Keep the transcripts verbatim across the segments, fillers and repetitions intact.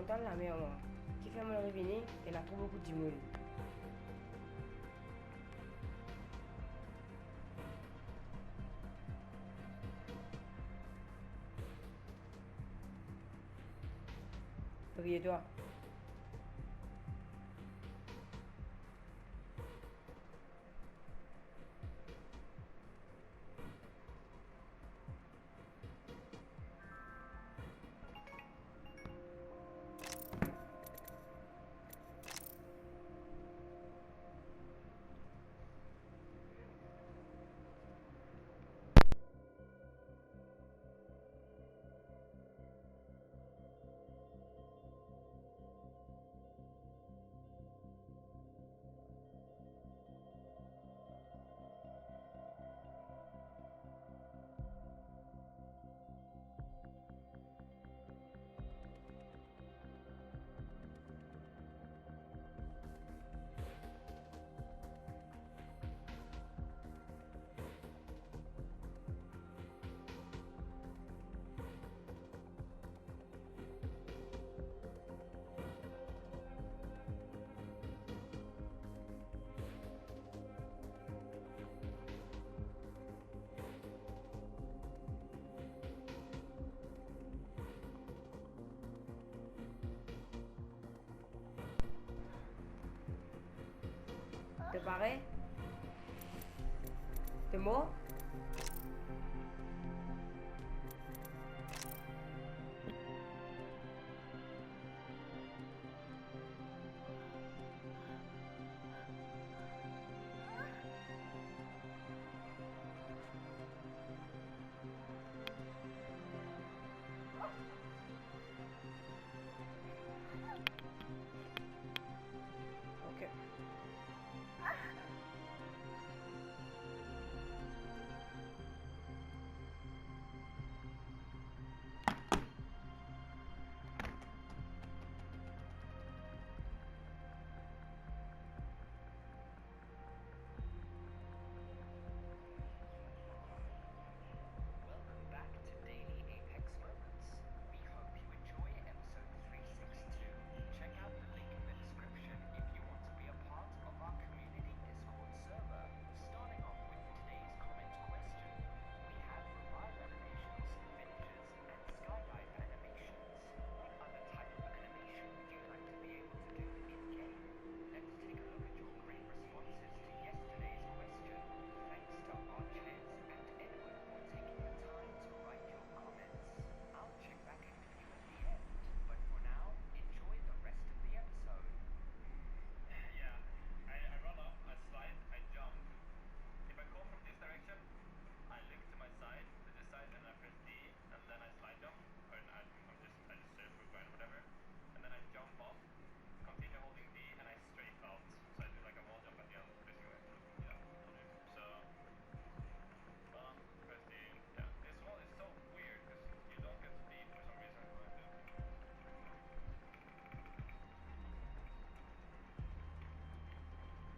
Montan lamer mwa. Kifer mo revini, ena tro boukou dimoun. Riye twa. To pare? To mor? Ok. Welcome back to Daily Apex Moments. We hope you enjoy episode three six two. Check out the link in the description if you want to be a part of our community Discord server. Starting off with today's comment question, we have revive animations, finishes, and skydive animations. What other type of animation would you like to be able to do in-game? Let's take a look at your great responses to yesterday's question. Thanks to Archens and Edward for taking the time to write your comments. I'll check back in with you at the end, but for now, enjoy the rest of the episode. Yeah, I, I run up, I slide, I jump. If I come from this direction, I look to my side, to this side, and I press D, and then I slide jump, or I, I'm just, I just surf or grind, whatever, and then I jump up, continue holding D, and I straight out. So I do, like, a wall jump at the end, basically. Yeah, I'll do. So, um, press D. Yeah, this wall is so weird 'cause you don't get speed for some reason.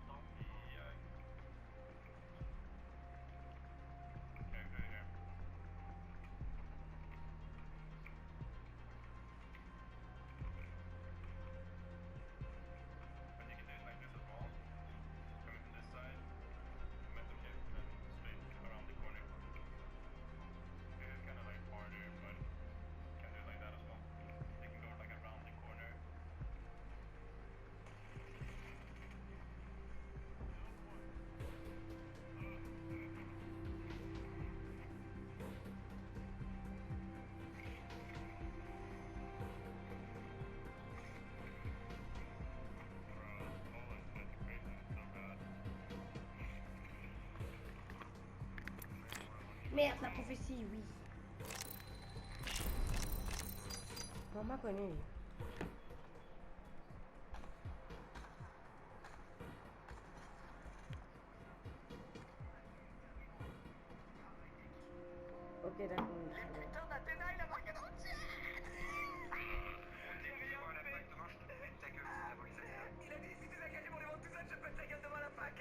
Not the, uh, character here. But you can do it like this as well. Coming from this side, momentum shift, then straight around the corner. It is kinda, like, harder, but you can do it like that as well. You can go, like, around the corner. Merde, la profesi, wi. Mama kone li. Ok, dakor. Le putain d'Athéna, il a marqué dans le chat. Ok, rien fait. Il a dit, si tu veux cacher mon numéro tout seul, je pète ta gueule devant la fac.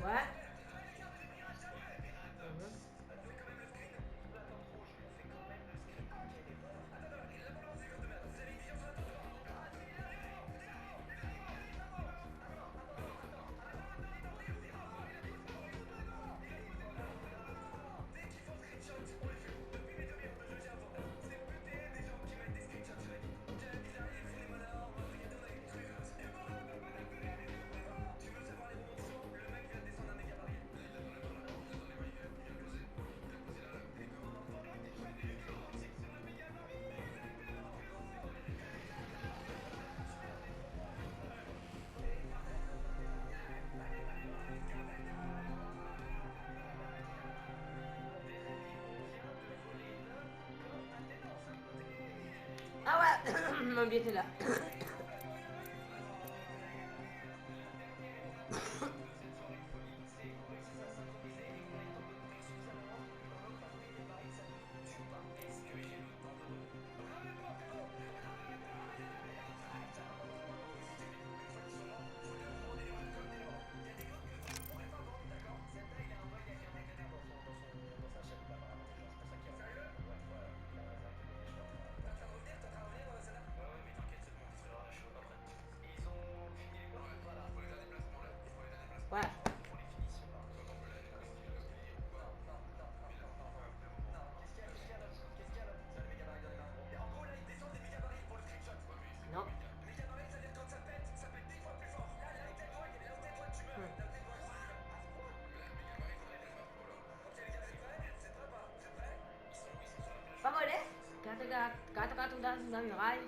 Ouais. Ah ouais, mon billet est là. Ouais. Non. Hmm. Pa mole, kat, kat, kat, kat, dan, dan miray.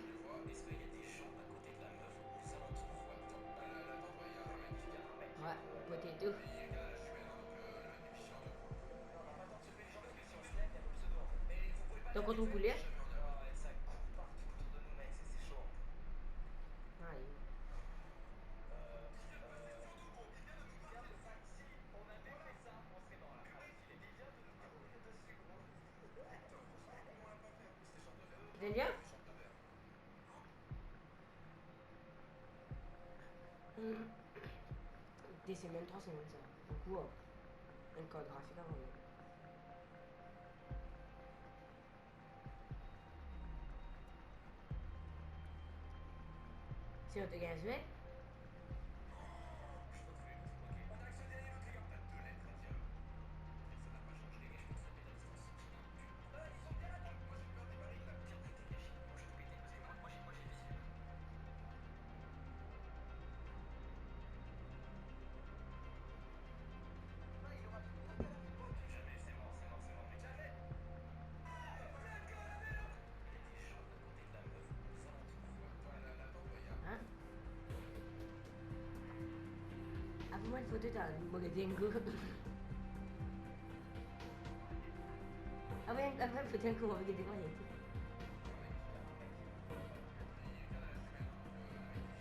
Ouais, potato. Donk, kot ou koule? Ay. Bien, bien. Hmm. De semenn, trwa semenn sa. Boukou, hein. Enn kart grafik avan. Si nou te gagn zwe. Hein? Apre mo enn foto ta, mo gete enn kou. Apre, apre foto enn kou, mo gete kouma li ete.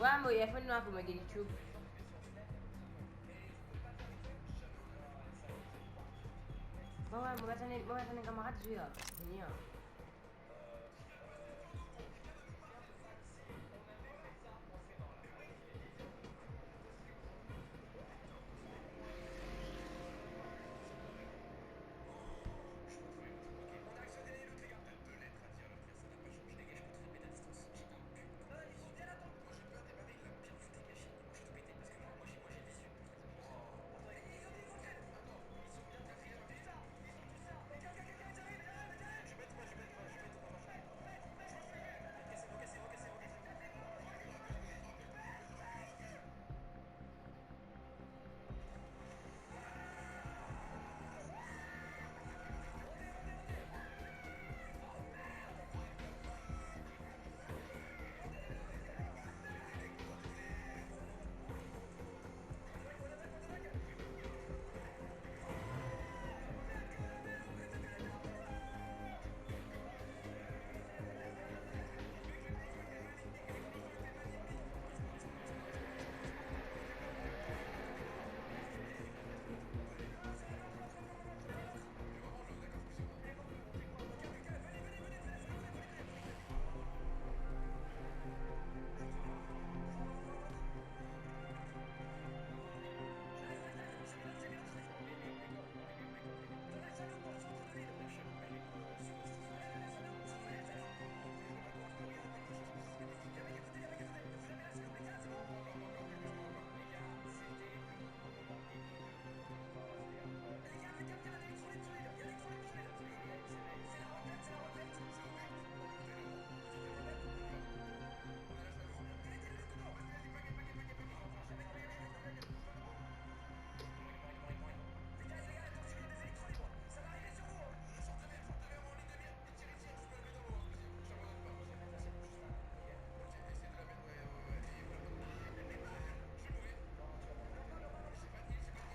Wa, mo earphone nwa pou mo gete YouTube. Bon, ouais, mo va tann, mo va tann kamarad zwe la. Vini, hein.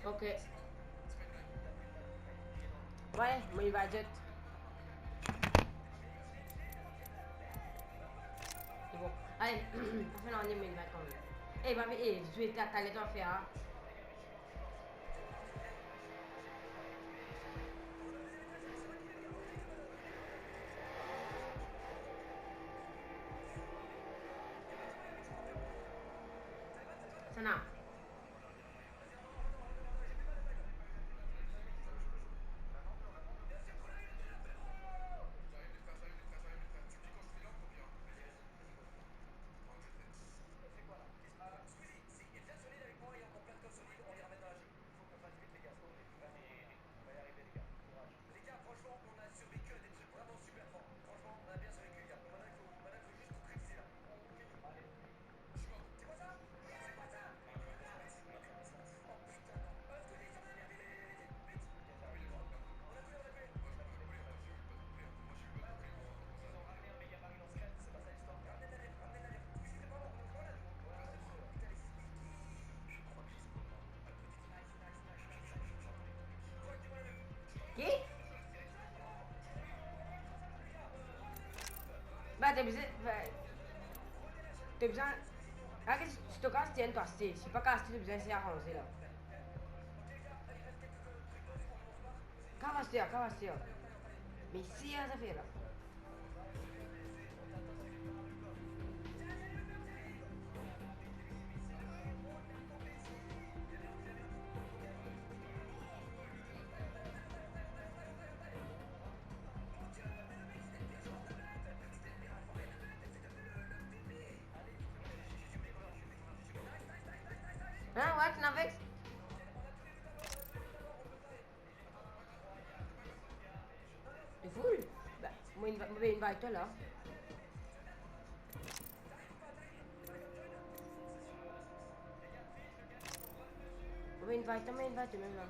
Ok. Ouais, mo invite zot. C'est bon. Allez, pa fer nanye, mo invite kanmem. Eh, pa, eh, zwe ta, ta, letan fer, hein. Sana. Ki? Ba, to bizin, ba, to bizin, ah, ki si to kapav aste enn, to aste. Si pa kapav aste, to bizin sey aranze la. Kapav aste, kapav aste. Me si, a, zafer la. Hein, what, Navex? Li full? Ba, mo inv-, mo pe invite la. Mo pe invite, mo invite mem la.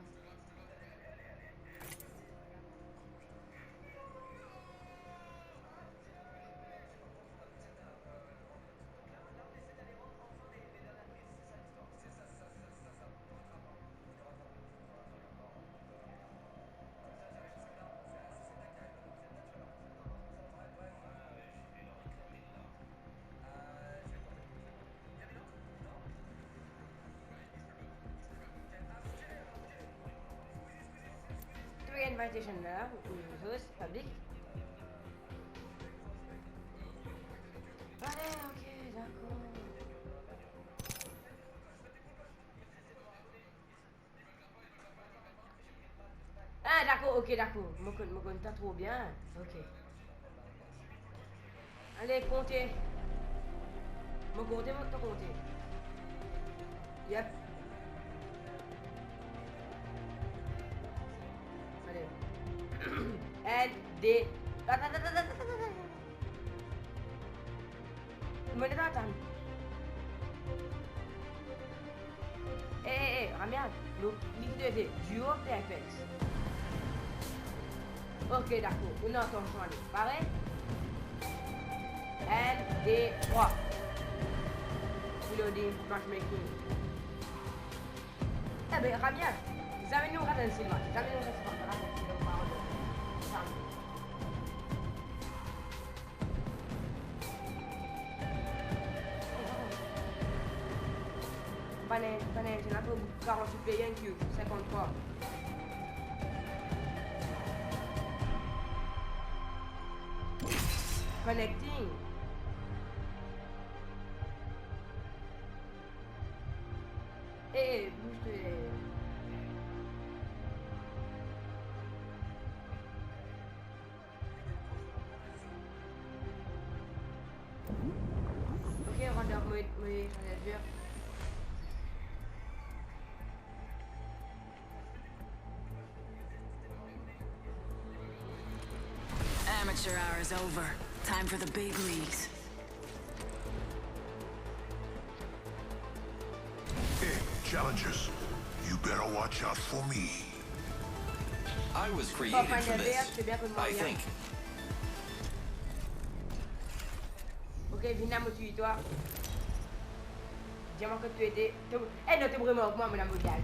To get invitation la, ou, ou host, public. Ale, ok, dakor. Ah, dakor, ok, dakor. Mo konn, mo konn twa tro bien. Ok. Ale, konte. Mo konte, mo, to konte. Yep. Ale. Enn, de. Atann, atann, atann. Mo ena atann. Eh, eh, eh, Ramia, nou, nou, nou, duo pe Apex. Ok, dakor. Nou, nou, atann, ale. Pare? Enn, de, trwa. Reloading, matchmaking. Eh ben, Ramia, zame nou rat enn sel match. Zame nou rat enn sel match. Zame. Bann, bann, bann, karant player, enn, sinkant-trwa. Connecting. Eh, eh, bouz to, eh. Ok, random, mo, mo, mo, Amateur hour is over. Time for the big leagues. Hey, challengers, you better watch out for me. I was created for this, I think. Ok, vinn la, mo touy twa. Diaman kot to ete. To, eh non, to remark mwa, mo la mo gagn.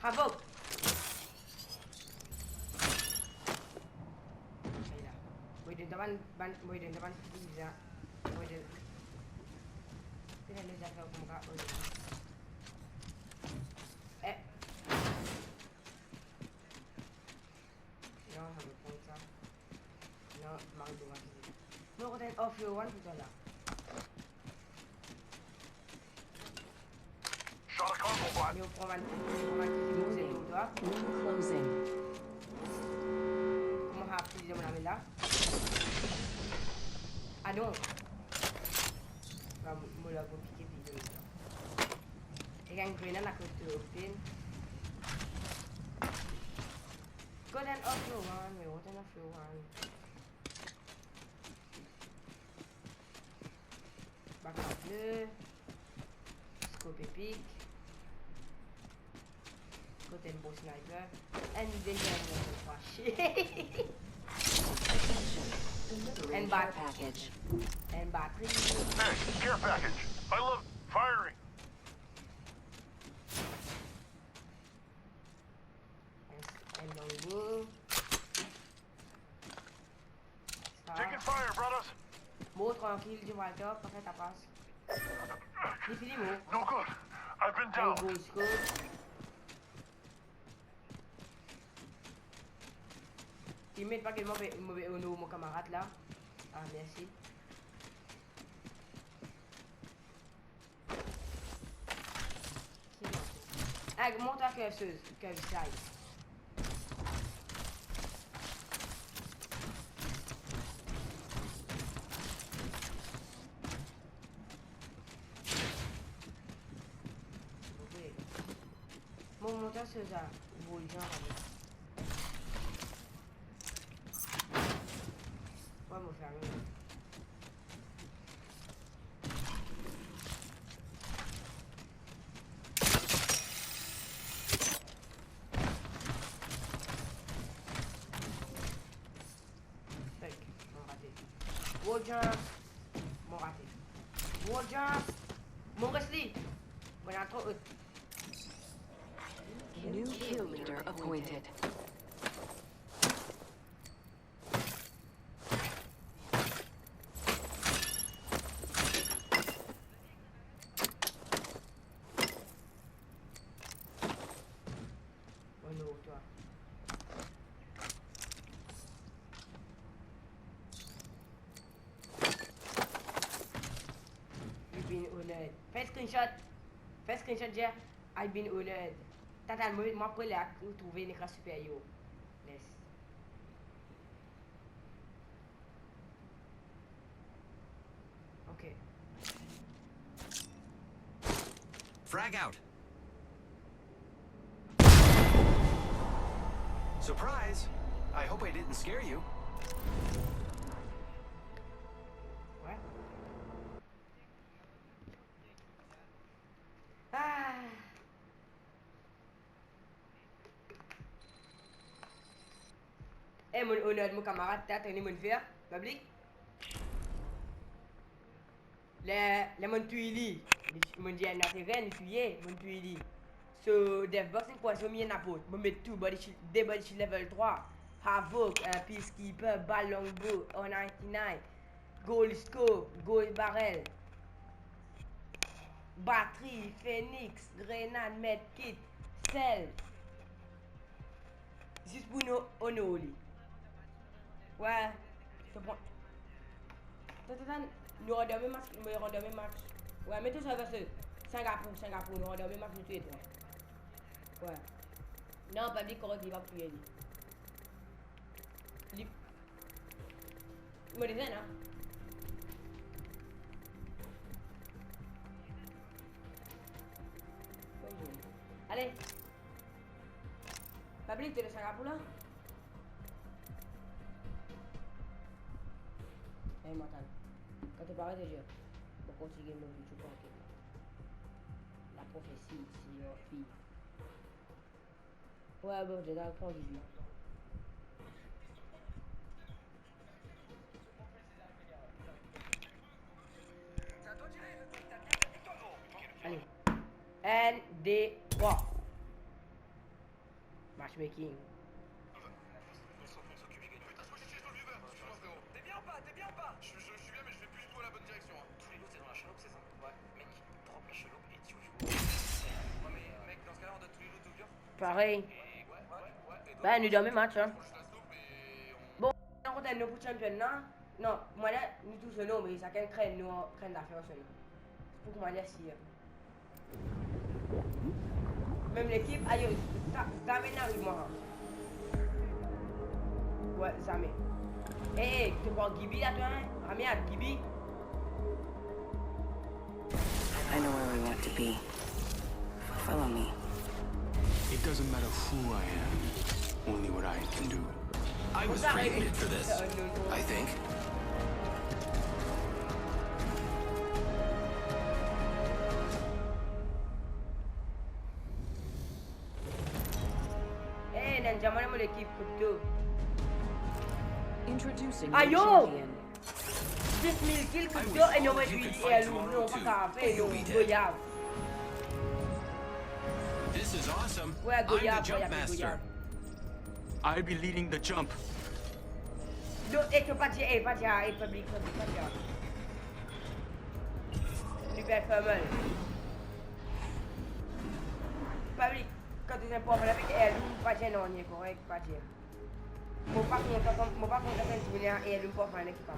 Bravo! Ayo la. Mo donn twa bann, bann, mo donn twa bann bizin. Mo donn. Kena lezafar kouma, mo donn. Eh. Non, mo pran sa. Non, mank de mwa ki. Non, kot enn off yo one pou twa la. Shot across the board. Mo pran bann, mo pran bann ki pou twa. Ring closing. Kouma sa, plizier mo lame la. Ah non. Ba, mo, mo la pou pike, pike la. E gagn grenad akote open. Kot enn off yo one, mo pran enn off yo one. Backup ble. Scope epic. Kot enn bon sniper. Enn deziem, enn twazie. Delivering care package. And battery. Hey, care package. I love firing. And longbow. Sa. Taking fire, brothers. Mor trankil, Jim Walter, pa fer tapas. Li fini mor. No good. I've been down. Longbow scope. Teammate, pa gagn move, move onor mo kamarad la. Ah, mersi. Ey, mont a curses, curse side. Mo mont a curse sa, boy, Jean, ouais, mo fer. Fek, mo rate. Roger, mo rate. Roger, mo res li. Mo ena tro ot. New kill leader appointed. Onor twa. You've been honored. Fer screenshot. Fer screenshot, dir, I've been honored. Total, mo, mo apre la, ou trouve Necra Superior. Yes. Ok. Frag out. Surprise! I hope I didn't scare you. Ouais. Ah. Eh, mo, mo, mo kamarad, ta, tande mo fer, public. Le, le mo touy li, mo dir enn laterenn, li touye, mo touy li. So, Deathbox inn krwaz mo, mo aport, mo met tou body shield, de body shield level trwa, Havoc, eh, Peacekeeper, bal longbow, R ninety-nine, Gold Scope, Gold Barrel, batri, Phoenix, grenad, medkit, sel. Zis pou nou onor li. Ouais. To pran. Tan, tan, tan. Nou random match, nou random match. Ouais, met to server se Singapour, Singapour, nou random match nou tou le trwa. Ouais. Non, pa li korek, li pa pou touye li. Li Mo dezenn, hein. Ale. Public, to le Singapour la? Eh, mo atann. Kan to pare, to dir, mo kontign mo video trankil. La profesi, si, euh, fi. Ouais, bon, je vais prendre dix-huit. Allez. Un, deux, trois. Matchmaking. T'es bien ou pas? T'es bien ou pas? Je, je, je suis bien, mais je vais plus du tout à la bonne direction, hein. Tous les lots, c'est dans la chaloupe, c'est ça? Ouais. Mec, drop la chaloupe et tu joues. Ouais, mais, euh, mec, dans ce cas-là, on donne tous les lots au vieux. Pareil. Ba, nou dan mem match, hein. Bon, nou kontan nou pou champion la. Non, mwa la, nou tou solo, me sakenn kre nou, kre nou zafer solo. Pou kouman dir sir. Mem lekip, ayo, ta, zame inn ariv mwa. Ouais, zame. Eh, eh, to pran Gibi la, twa, hein? Amiad, Gibi. I know where we want to be. Follow me. It doesn't matter who I am, only what I can do. I was created for this, I think. Eh, ena enn diaman dan mo lekip, kot to. Introducing your champion. Ayo! Dis mil kill, Crypto, e nou met uit heirloom, non, pa kapav, non, goyav. This is awesome. Wè, goyav, goyav, goyav. I'll be leading the jump. Non, e, to pa dir, e, pa dir, e, piblik, piblik, pa dir. Li pe fer mal. Piblik, kan to ena problem avek heirloom, pa dir nanye, korek, pa dir. Mo pa kontan, mo pa kontan kan dimoun ena heirloom pou fer enn ekip.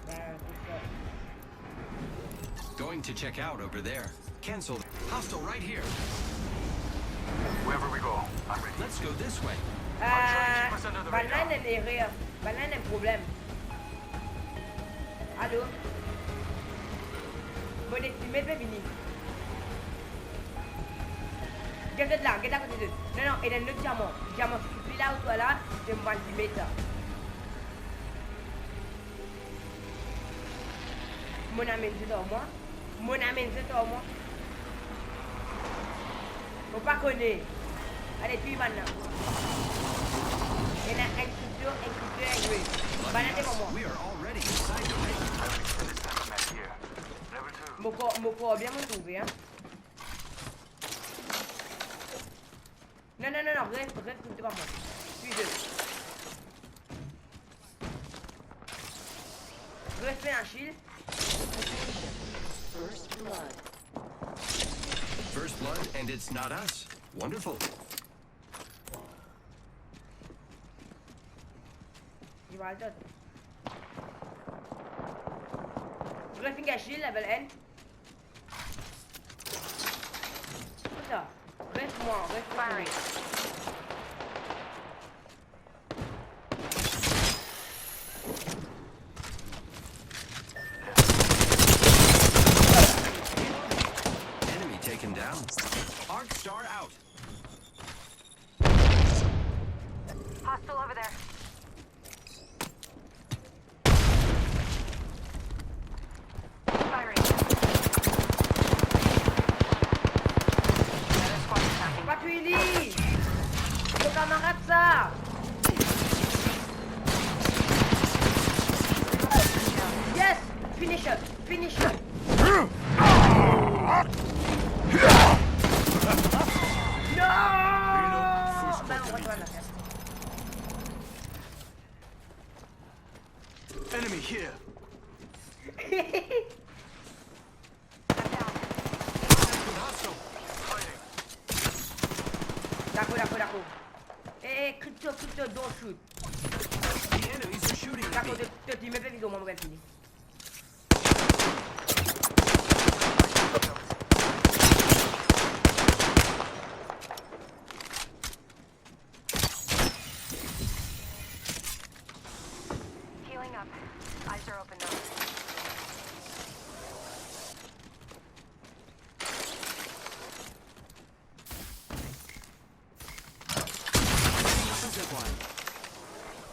Ben, se sa. Going to check out over there. Cancel. Hostile right here. Wherever we go, I'm ready. Let's go this way. Eh, bann la ena enn erer, bann la ena enn problem. Alo? Mo teammate pe vini. Get zot la, get la kote zot. Non, non, ena enn lot diaman. Diaman ki pli la ou twa la, se mo bann teammate la. Mo amenn zot ar mwa. Mo amenn zot ar mwa. Mo pa kone. Ale, touy bann la. Ena enn Crypto, enn Crypto, enn Graves. Bann la devan mwa. We are already inside the ring. Mo krwar, mo krwar bien mo trouve, hein. Non, non, non, non, reste, reste devan mwa. Touy de. Reste, Achille. First blood. First blood, and it's not us. Wonderful. Li va al tot. Reste, Achille, level un. Kosa? Reste mwa, reste mwa. Enemy taken down. Arc Star out. Hostile over there. Firing. Another squad attacking. Pa touy li! Mo kamarad sa! Yes! Finish him! Finish him! Non! Ben, on retourne la carte. Enemy here. Dakor, dakor, dakor. Eh, eh, Crypto, Crypto, don't shoot. The enemies are shooting at me. Dakor, to, to, to, me pe vizo, mo, mo pe fini. Healing up. Eyes are open, though.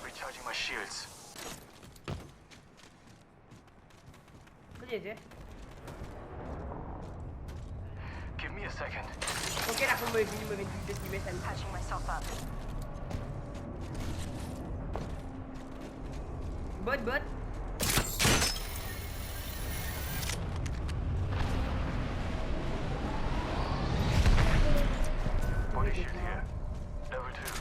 Recharging my shields. Kote li ete? Give me a second. Ok, la, mo vini, mo vini, mo vini, mo vini. Patching myself up. Bot, bot. Body shield here. Level two.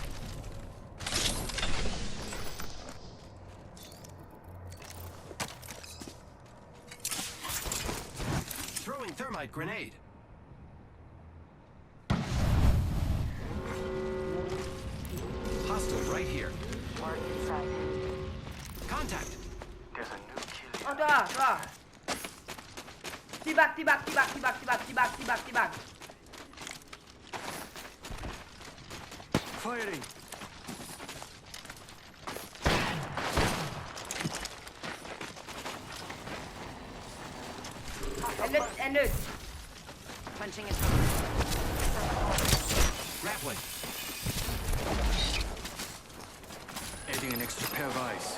Throwing thermite grenade. Hostile right here. Mark inside. Contact. There's a new kill leader. Attends, attends. T-bag, T-bag, T-bag. Firing. Enn lot, enn lot. Punching is hard. Grappling. Adding an extra pair of eyes.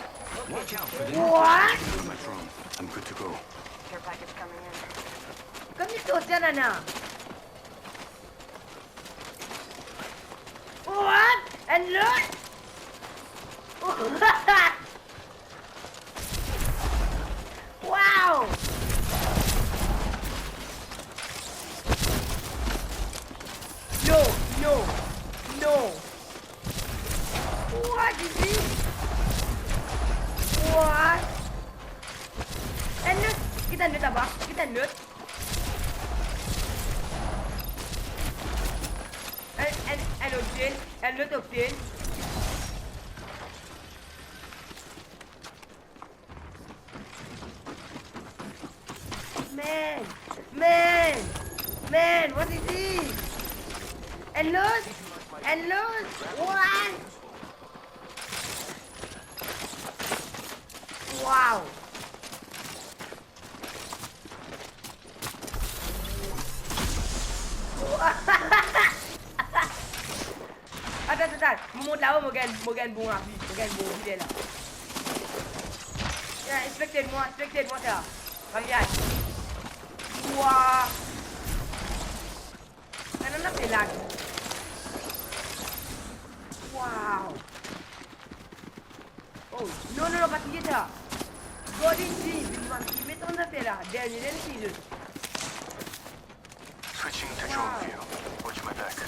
Watch out for the new. What? My drone. I'm good to go. Care package coming in. Kouma to ena nana? What? Enn lot! Wow! No, no, no. What is this? What? Enn lot, get enn lot laba, get enn lot. Enn, enn, enn lot kill, enn lot kill. Man, man, man, what is this? Enn lot, enn lot, what? Wow. Atann, atann, mo mont lao, mo gagn, mo gagn bon lavi, mo gagn bon lavi la. Ya, inspekte mwa, inspekte mwa sa. Kame la. Wa. Sa nana pe lag. Wow. Oh, non, non, non, pa touye sa. Gard isi, vinn met ton zafer la. Dernie, dernie season. Switching to drone view. Watch my back.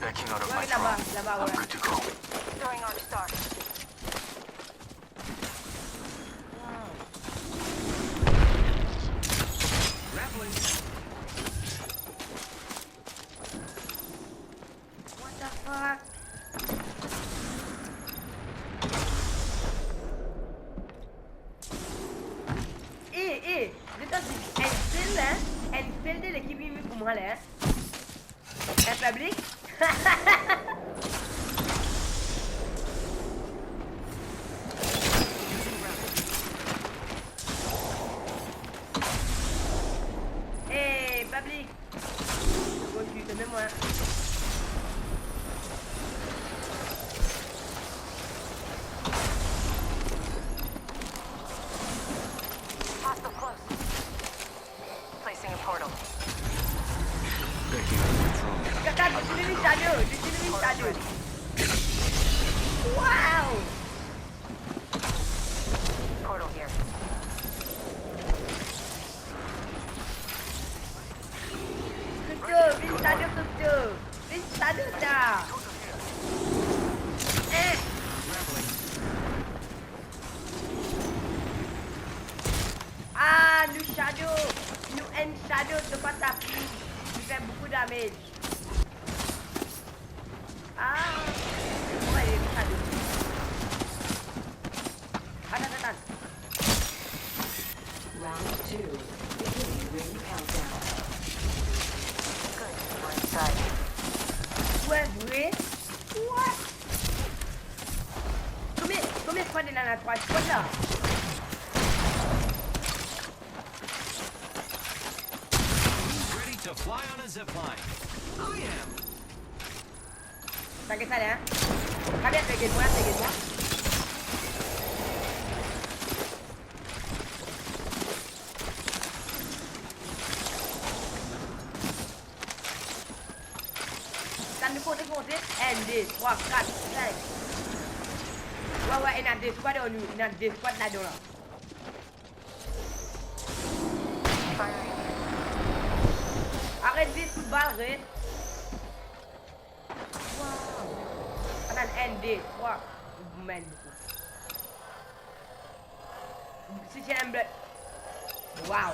Backing out of my drone. Laba, laba, I'm good to go. Throwing arc star. Wow. Grappling. What the fuck? Eh, eh, zot inn dir enn sel, hein? Enn sel de lekip vinn pou mwa la, hein? Enn piblik? Eh, piblik! Bon, tu te mets moi. Hostile close. Placing a portal. Kaka, tu tire vinn Shadow, tu tire vinn Shadow. Wow! Portal here. Crypto, vinn Shadow, Crypto. Vinn Shadow sa. Eh. Ah, nou Shadow. Nou enn Shadow, to pa tap li. Li fer boukou damage. Ah, ouais, li Shadow. Atann, atann. Round two. Beginning ring countdown. Good, we're inside. Ouais, vre? What? Konbien, konbien squad ena la? Trwa squad la. Ready to fly on a zip line. I am. Taget sa la, hein? Kame la, taget mwa, taget mwa. Sa nou konte, konte. Enn, de, trwa, kat, sink. Ouais, ouais, ena de squad, nou, ena de squad ladan la. Aret vis foutbal, ret. Wow. Atann, enn, de, trwa. Ou manz boukou. Si ti enn ble-, wow.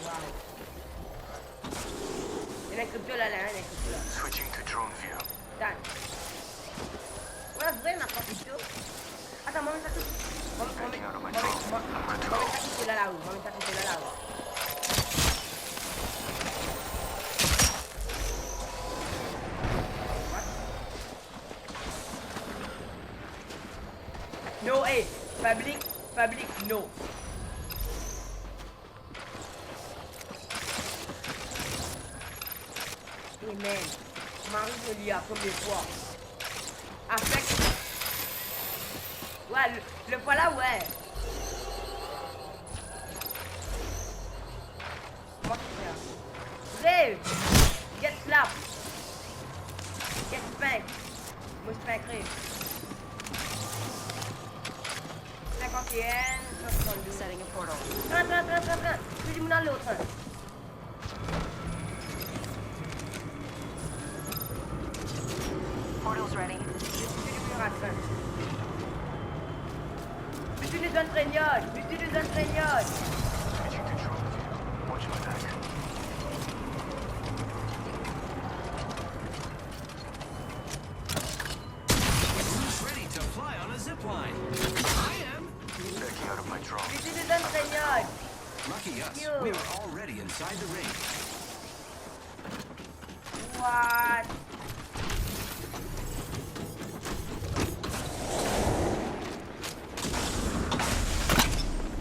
Wow. Ena crypto la, la, ena crypto la. Switching to drone view. Atann. Ouais, vre, ena trwa crypto. Atann, mo met sa tou. Mo, mo met, mo met, mo, mo met sa tou la, la, mo met sa tou la, la. What? No, eh, piblik, piblik, no. Amen. Marie Julia, konbien fwa? Avek, ouais, le, le fwa la, ouais. Kouma ki fer? Brave! Get slap! Mo ti pe kre. Sinkant-enn, swasant-dou. Setting a portal. Trin, trin, trin, trin, trin. Tou dimoun al lor trin. Portal's ready. Tou dimoun al trin. Tou dimoun al trin, yard. Tou dimoun al trin, yard. Switching to drone view. Watch my back. Who's ready to fly on a zip line? I am. Backing out of my drone. Tou dimoun al trin, yard. Lucky us, we are already inside the ring. What?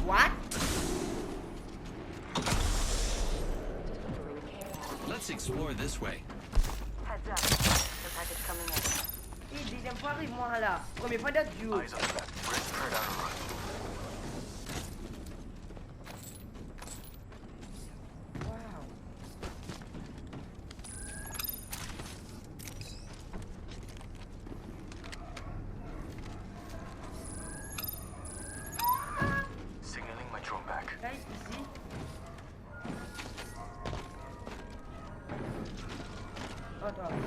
What? Let's explore this way. Heads up. The package coming in. E, deziem fwa ariv mwa la. Premie fwa dat zour. Eyes on the map. We're spread out a run. Wow. Signaling my drone back. Guys, ici. Attends.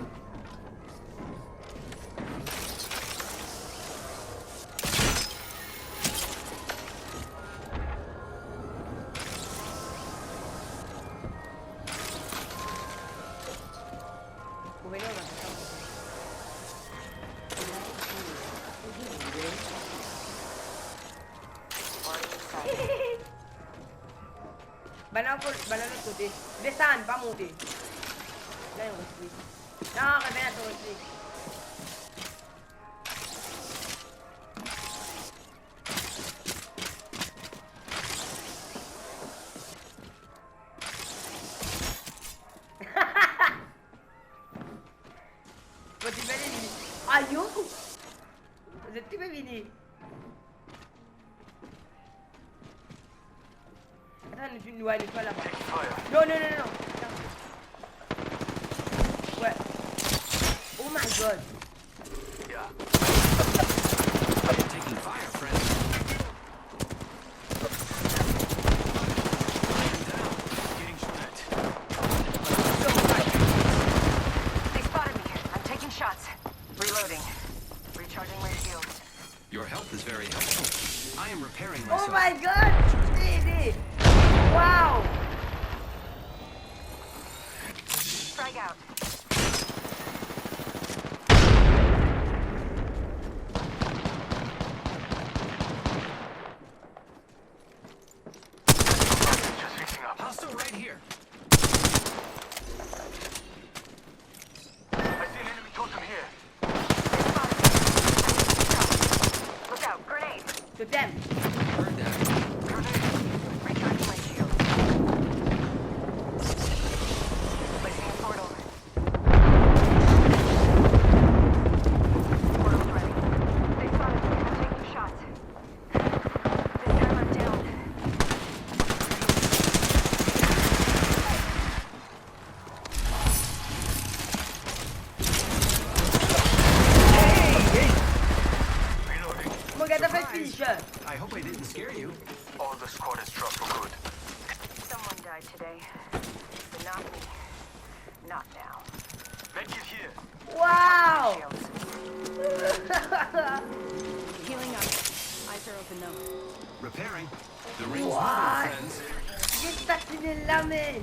Bann la kot, bann la lot kote. Desann, pa monte. La, enn repli. Non, revinn, enn repli. Mo ti pe vini. Ayo! Zot ti pe vini. Atann, nou, nou, nou, nou, laba. Non, non, non, non. Atann. Ouais. Oh my God. Yeah. Taking fire, friend. Down. Getting shot at. They spotted me. I'm taking shots. Reloading. Recharging my shield. Your health is very helpful. I am repairing myself. Oh my God! Ede! Wow! Frag out. Just fixing up. Hostile right here. I see an enemy totem here. Look out, grenade. To them. Heard that. Grenade. Recharging my shield. Placing a portal. Portal's ready. They spotted me. I'm taking shots. This time I'm down. Hey, hey! Reloading. Mo gata fer finisher. I hope I didn't scare you. All the squad is dropped for good. Someone died today, but not me. Not now. Medkit here. Wow! Shields. Healing up. Eyes are open, though. Repairing. The ring's moving, friends. What? Get back to the lemon.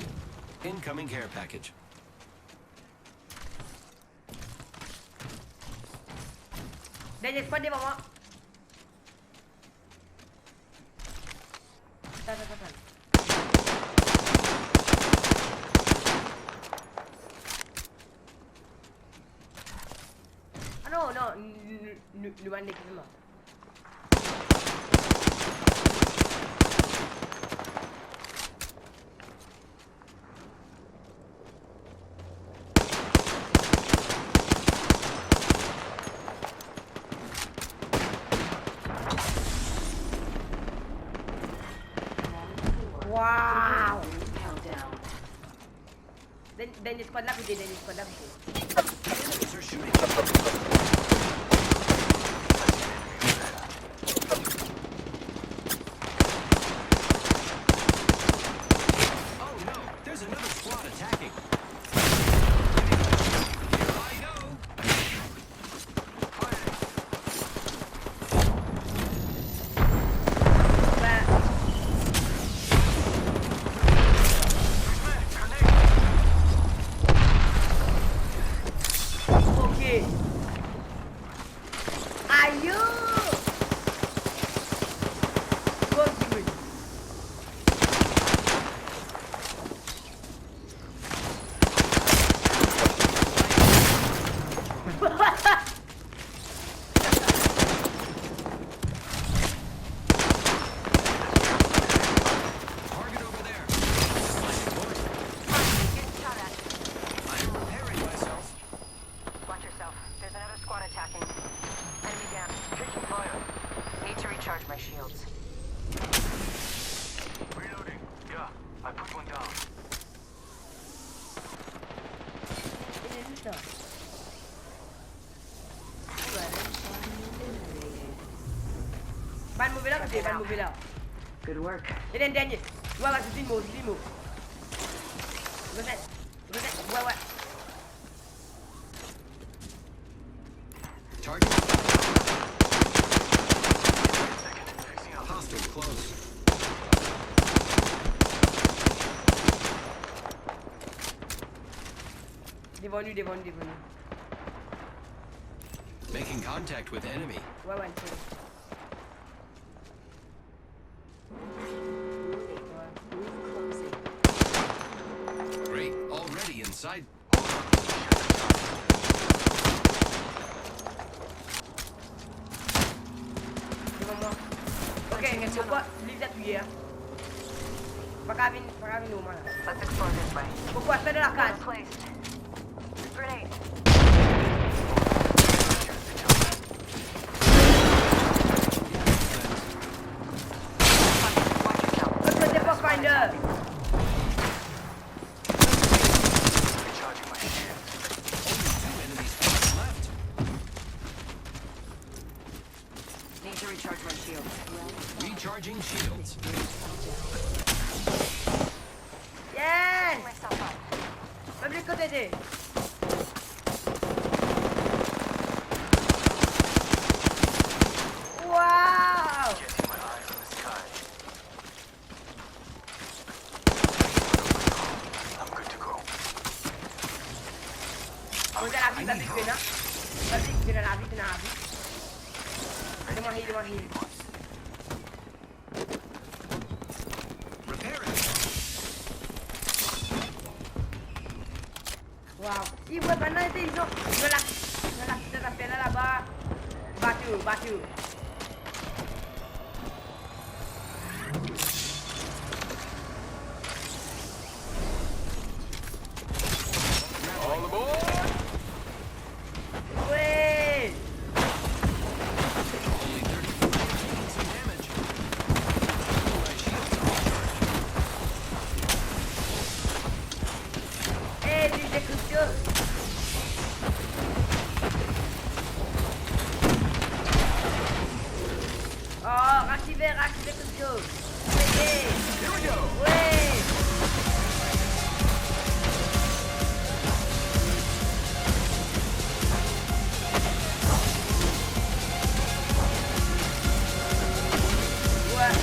Incoming care package. Dernie squad devan mwa. Atann, atann, atann. Ah non, non, nou, nou, nou, nou bann nek devan mwa. Wow! Den-, dernie squad la kote, dernie squad la kote. Enemies are shooting. Gol dimoun. Target over there. Getting shot at. I'm repairing myself. Watch yourself. There's another squad attacking. Enemy down. Taking fire. Need to recharge my shields. Reloading. Yeah, I put one down. Bann move la, kote, bann move la. Good work. E dan dernie. Wi, wi, zot inn mor, zot inn mor. Reset, reset, wi, wi. Target. Hostile close. Devan nou, devan nou, devan nou. Making contact with enemy. Wi, wi, wi. Great, already inside. Devan mwa. Ok, pourkwa li inn touye, a? Pa kav vinn, pa kav vinn normal. Let's explore this way. Pourkwa fer de la kaz? Well placed. Grenade. Look at the Pathfinder. Need to recharge my shield. Recharging shields. Yes! Myself up. Mem li kote de. Wow! Kote lavi, lavi, pena. Lavi, pena, lavi, pena, lavi. Devan heal, devan heal. Wow. Li, wi, bann la intelisan. Zot la, zot la, zot la fer la, laba. Bato, bato. All aboard! Wey! Only thirty-four taking some damage. Hey, DJ Crypto. Oh, rak li, rak li, Crypto. Hey, hey. Here we go. Wey. Wey.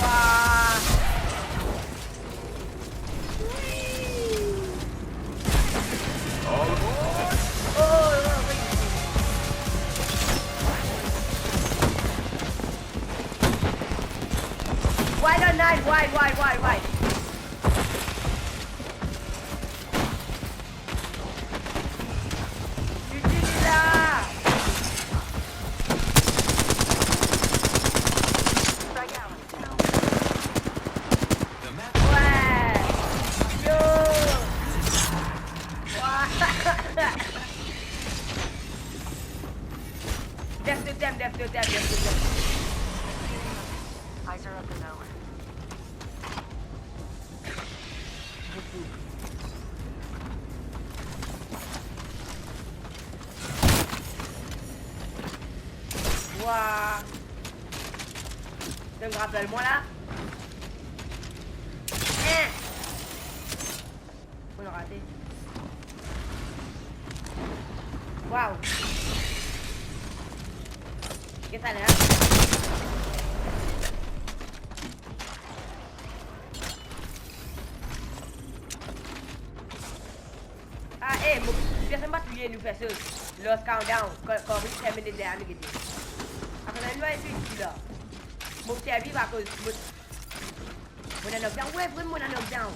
Wah. All aboard! Oh, oh, oh. Why don't I? Why, why, why, why? Li la. Wey. Yo. Wah. Death totem, death totem, death totem. Eyes are up and out. Wah. Donn rapel mwa la. Eh. Mo rate. Wow. Get sa la. Eh, mo, personn pa touye nou, personn. Lost countdown. Kan, kan nou termine deryer nou, gete. Akoz nou ena isi la. Mo servi akoz mo, mo ena knockdown. Wi, vre, mo ena knockdown.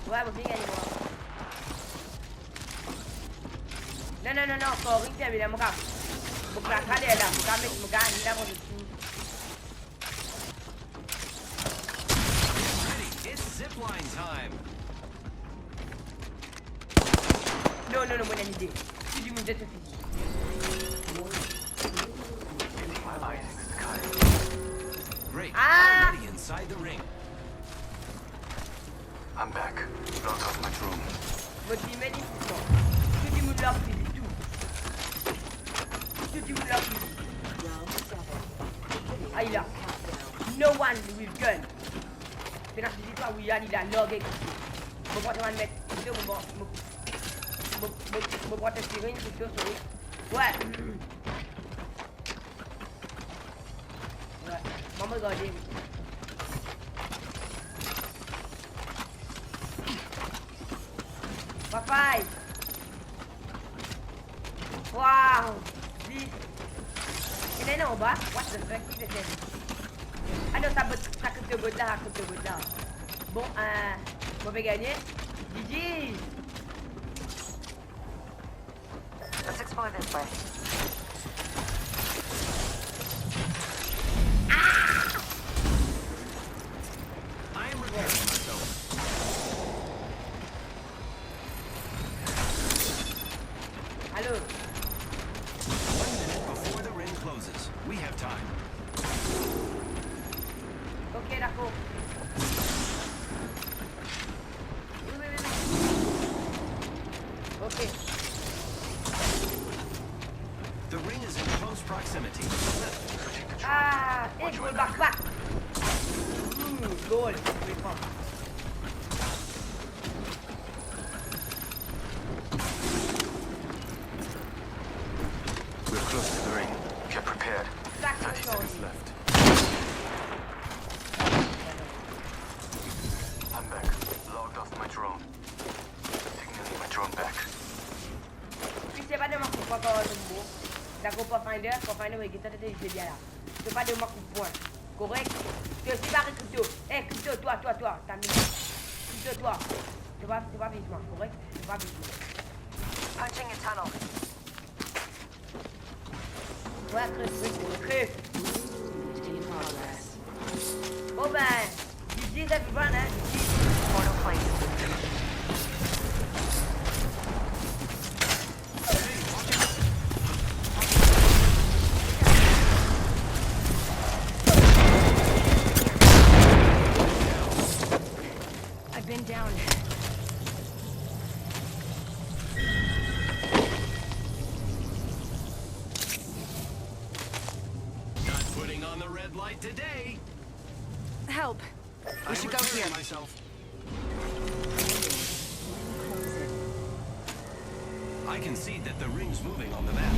Wi, mo finn gagne, mwa. Non, non, non, non, kan nou termine la, mo ka, mo ka ale la, mo ka met, mo ka ale la, mo It's zipline time. Non, non, non, mo ena lide. Tou dimoun zet so fizi. Great. Ah! Already inside the ring. I'm back. Locked off my drone. Mo ti met li pou twa. Tou dimoun lak fizi, tou. Tou dimoun lak fizi. Ay la. No one will gun. Pena fizi twa, wi, ali la, lage. Mo pran twa met, mo, mo, mo, mo, mo pran twa sirin, kouto, sorry. Wi. Wi. Mama gade. Papay. Wow! Li, li ena anba? What the fuck is this? Ah non, sa bot, sa crypto bot la, sa crypto bot la. Bon, euh, mo pe gagne. G G! Let's explore this way. I am repairing myself. Alo. One minute before the ring closes. We have time. Ok, dakor. Wi, wi, wi, wi. Ok. The ring is in close proximity. Ah, eh, gol back, back. Hmm, gol. Wi, bon. We're close to the ring. Get prepared. Thirty seconds left. I'm back. Logged off my drone. Signal in my drone back. Wi, se pa demann mo kout pwin, Papazo. Dakor, Pathfinder, Pathfinder, mo gete twa, twa, twa, twa, twa. Se pa demann mo kout pwin. Korek? To osi pa Crypto. Eh, Crypto, twa, twa, twa, tami. Crypto, twa. To pa, to pa viz mwa, korek? To pa viz mwa. Punching a tunnel. Wi, Crypto, Crypto, Crypto. Bon ben, G G's everyone, hein, G G's. Portal place. I've been down. Not putting on the red light today. Help. We should go here. I'm repairing myself. I can see that the ring's moving on the map.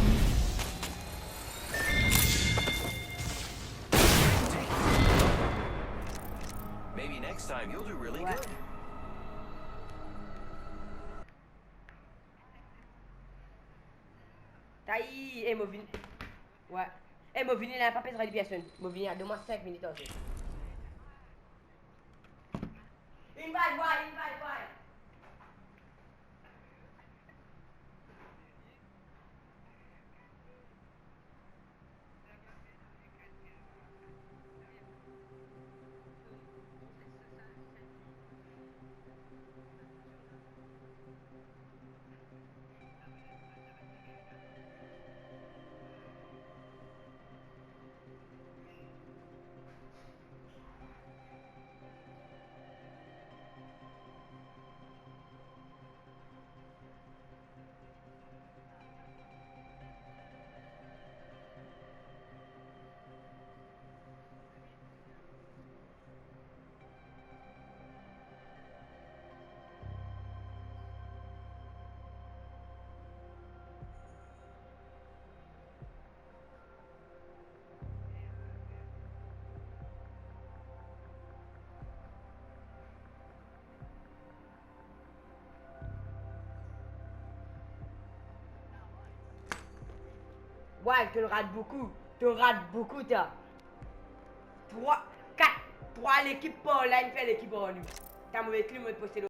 Maybe next time you'll do really good. Tayi, eh, mo vini. Wi. Eh, mo vini la, pa pez rali personn. Mo vini la, donn mwa sink minit antre. Enn bal, bal, enn bal, bal. Wai, to rat boukou. To rat boukou, ta. Trwa, kat, trwa lekip par la, inn fer lekip ar nou. Ta move kli, mo poste